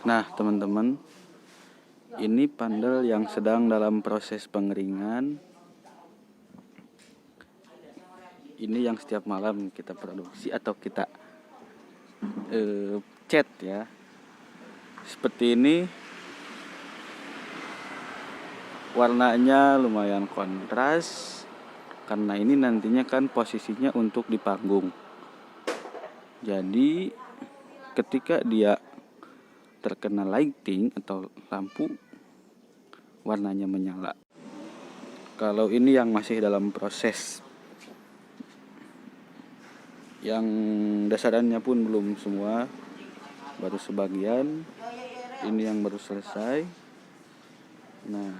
Nah, teman-teman, ini pandel yang sedang dalam proses pengeringan. Ini yang setiap malam kita produksi atau kita cat ya. Seperti ini. Warnanya lumayan kontras karena ini nantinya kan posisinya untuk di panggung. Jadi ketika dia terkena lighting atau lampu, warnanya menyala. Kalau ini yang masih dalam proses, yang dasarannya pun belum semua, baru sebagian. Ini yang baru selesai. Nah,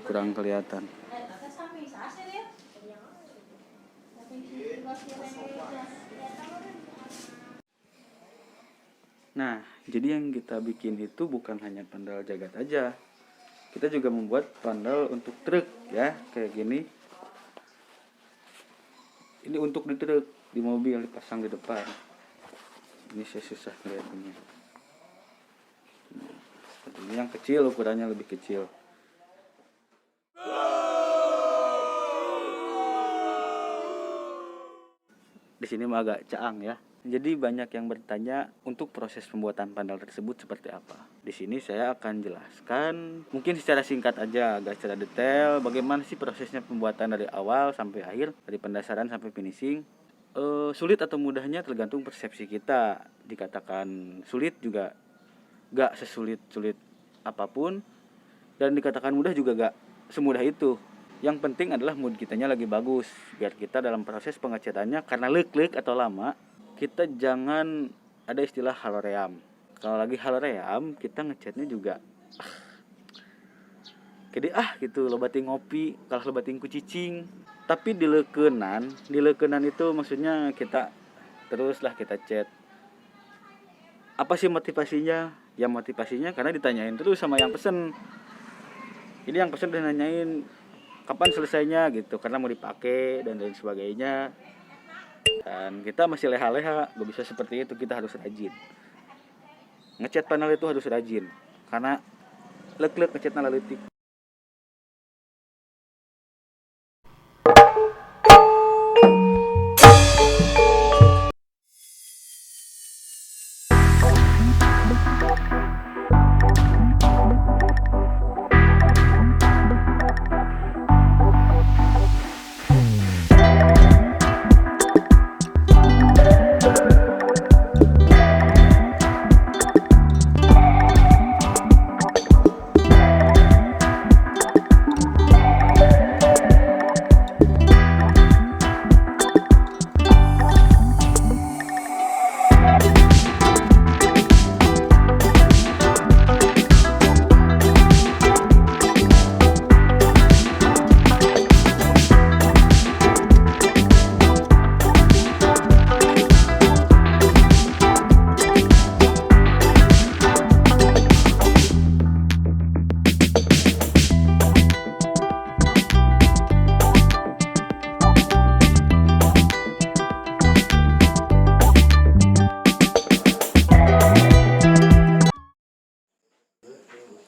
kurang kelihatan. Nah, jadi yang kita bikin itu bukan hanya pandal jagat aja. Kita juga membuat pandal untuk truk ya, kayak gini. Ini untuk di truk, di mobil dipasang di depan. Ini saya susah ngeliatnya. Nah, seperti ini yang kecil, ukurannya lebih kecil. Di sini mah agak caang ya. Jadi banyak yang bertanya untuk proses pembuatan pandal tersebut seperti apa. Di sini saya akan jelaskan mungkin secara singkat aja, agak secara detail bagaimana sih prosesnya pembuatan dari awal sampai akhir, dari pendasaran sampai finishing. Sulit atau mudahnya tergantung persepsi kita. Dikatakan sulit juga gak sesulit-sulit apapun, dan dikatakan mudah juga gak semudah itu. Yang penting adalah mood kitanya lagi bagus, biar kita dalam proses pengecatannya, karena lek-lek atau lama, kita jangan ada istilah haloream. Kalau lagi haloream, kita ngecatnya juga gede gitu, loba ting ngopi, kalau loba ting kucicing. Tapi di lekenan itu maksudnya kita teruslah kita cat. Apa sih motivasinya? Ya motivasinya karena ditanyain terus sama yang pesen. Ini yang pesen udah nanyain kapan selesainya gitu, karena mau dipakai dan lain sebagainya. Dan kita masih leha-leha, gak bisa seperti itu, kita harus rajin. Ngecat panel itu harus rajin, karena lek-lek ngecatnya laletik.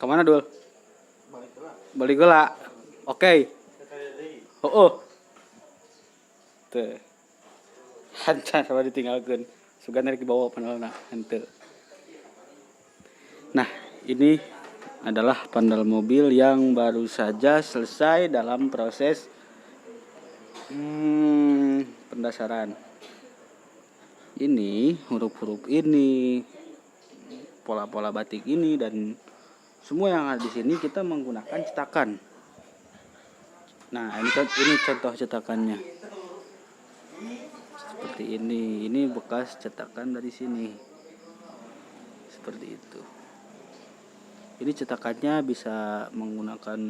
Kemana Dul? Balik heula. Oke. Oh. Teu. Hancan sama ditinggalkeun. Sugan rek dibawa panelna henteu. Nah, ini adalah pandal mobil yang baru saja selesai dalam proses pendasaran. Ini huruf-huruf ini, pola-pola batik ini, dan semua yang ada di sini kita menggunakan cetakan. Nah, ini contoh cetakannya. Seperti ini. Ini bekas cetakan dari sini. Seperti itu. Ini cetakannya bisa menggunakan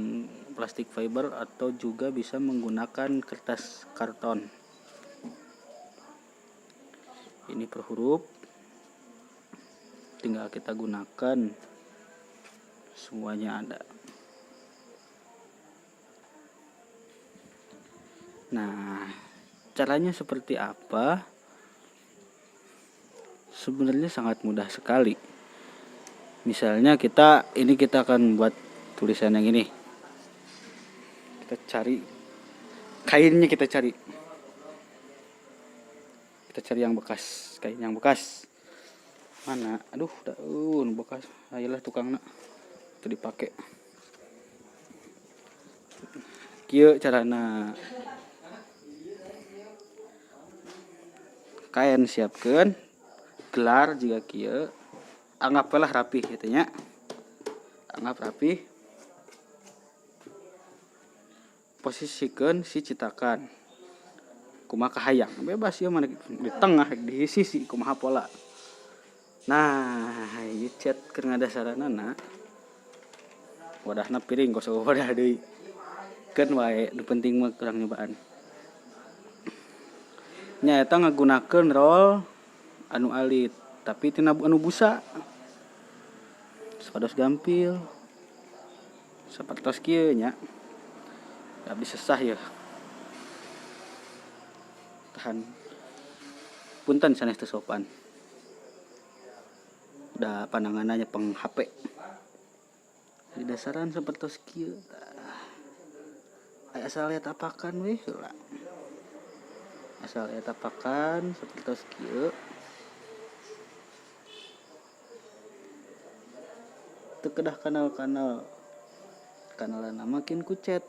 plastik fiber atau juga bisa menggunakan kertas karton. Ini per huruf. Tinggal kita gunakan. Semuanya ada. Nah, caranya seperti apa? Sebenarnya sangat mudah sekali. Misalnya kita akan buat tulisan yang ini. Kita cari kainnya, kita cari. Kita cari yang bekas, kain yang bekas. Mana? Aduh, daun bekas. Ayolah tukangna. Itu dipakai. Kieu carana. Kain siapkeun, gelar juga kieu. Anggaplah rapih gitu nya. Anggap rapih. Posisikan si citakan. Kumaha kahayang, bebas ya, mana di tengah, di sisi, kumaha pola. Nah, ieu cat keur ngadasaranana. Wadahna piring kosong wadah deui. Keun wae, nu penting mah kurang nyobaan. Nya eta ngagunakeun roll anu alit, tapi tina anu busa. Sapados gampil. Sapertos kieu nya. Abdi sesah ya. Tahan. Punten sanes teu sopan. Da pandanganna nyepeng HP. Di dasaran sapertos kieu tah. Asal aya tapakan we heula. Asal aya tapakan sapertos kieu. Teu kedah kanal-kanal. Kanalanna makin ku cat.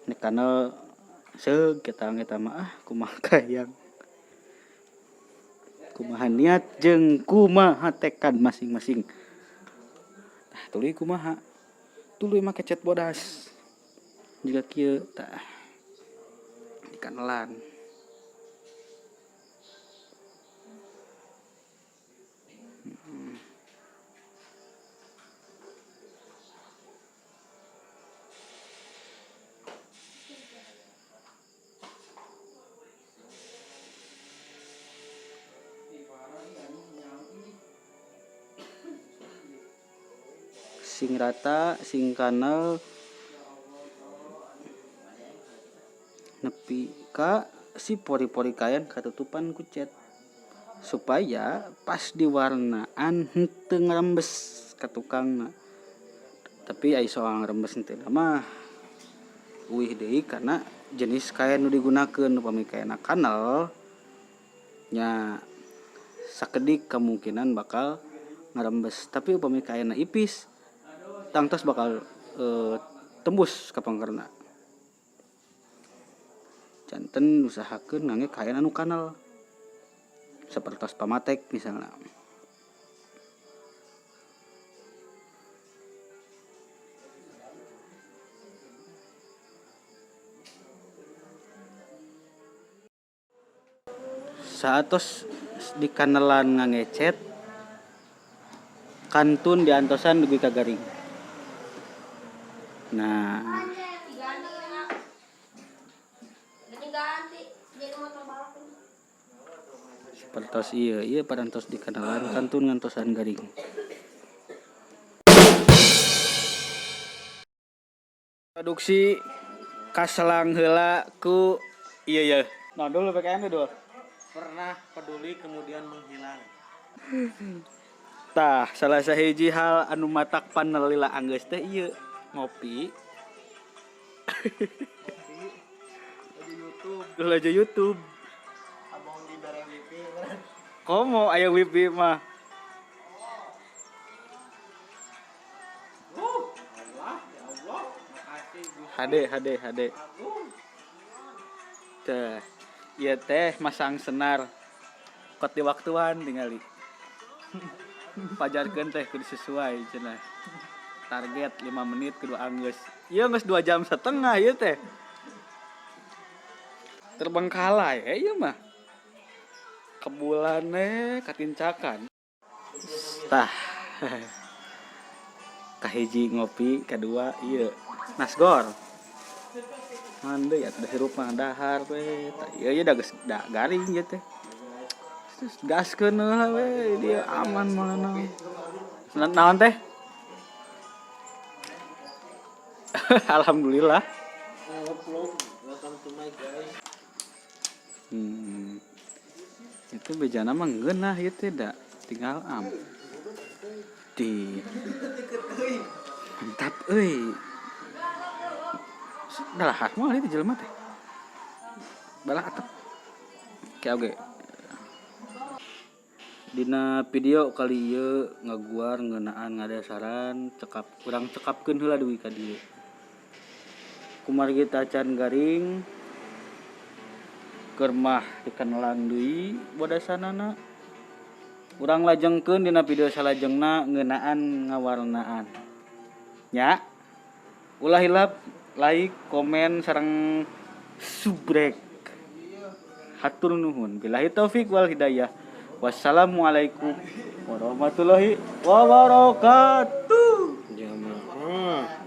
Nek kanal seug ketang eta mah ah kumaha kahayang. Kumaha niat jeung kumaha tekad masing-masing. Tah tuluy kumaha? Tuluy make cat bodas. Jiga kieu tah. Dikanelan. Sing rata, sing kanal, nepi ka si pori-pori kain katutupan ku cat supaya pas diwarnaan henteu ngarembes ka tukangna. Tapi ai soal ngarembes henteu mah uih deui karena jenis kain nu digunakeun. Upami kainna kanal nya sakedik kemungkinan bakal ngarembes, tapi upami kainna ipis tangtos bakal tembus ka pangkerna. Janten usahakeun ngangge kain anu kanal sapertos pamatek misalna. Saatos dikanelan ngangge cat kantun diantosan dugi ka garing. Nah, sapertos ieu, ieu parantos dikanelan kantun ngantosan garing. Produksi kaselang heula ku ieu ye. Nah, dulu PKN dulu. Pernah peduli kemudian menghilang. Tah, salah sahiji hal anu matak panel lila anggeus teh ieu ngopi. YouTube. Dulu aja YouTube. Abang di barang wifi. Komo aya wifi mah. Allah, ya Allah. Makasih Gusti. HD HD HD. Agung. Teh, ieu teh masang senar. Kot di waktuan tingali. Pajarkeun teh kudu sesuai cenah. Target 5 menit kudu anggeus. Ieu geus 2 jam setengah ieu teh. Terbengkalai ieu mah. Kebulane katincakan. Tah. Kahiji ngopi, kedua ieu nasgor. Mande ya teh hirup mah dahar we. Tah ieu ieu da geus da garing ieu teh. Terus gaskeun heula we dia aman mah naon. Naon teh? Alhamdulillah. Vlog. Welcome to my guys. Itu bejana mah ngeunah ieu teh da tinggal am. Di mantap euy. Dalahar moal itu jelema teh. Balah atep. Kayak oge. Dina video kali ieu ngaguar ngeunaan ngadasaran cekap, urang cekapkeun heula dugi ka dieu. Kumargi tacan garing keur mah dikenelan deui bodasanana. Urang lajengkeun dina video salajengna ngeunaan ngawarnaan. Nya. Ulah hilap like, komen sareng subrek. Hatur nuhun. Billahi taufik wal hidayah. Wassalamualaikum warahmatullahi wabarakatuh. Jamaah.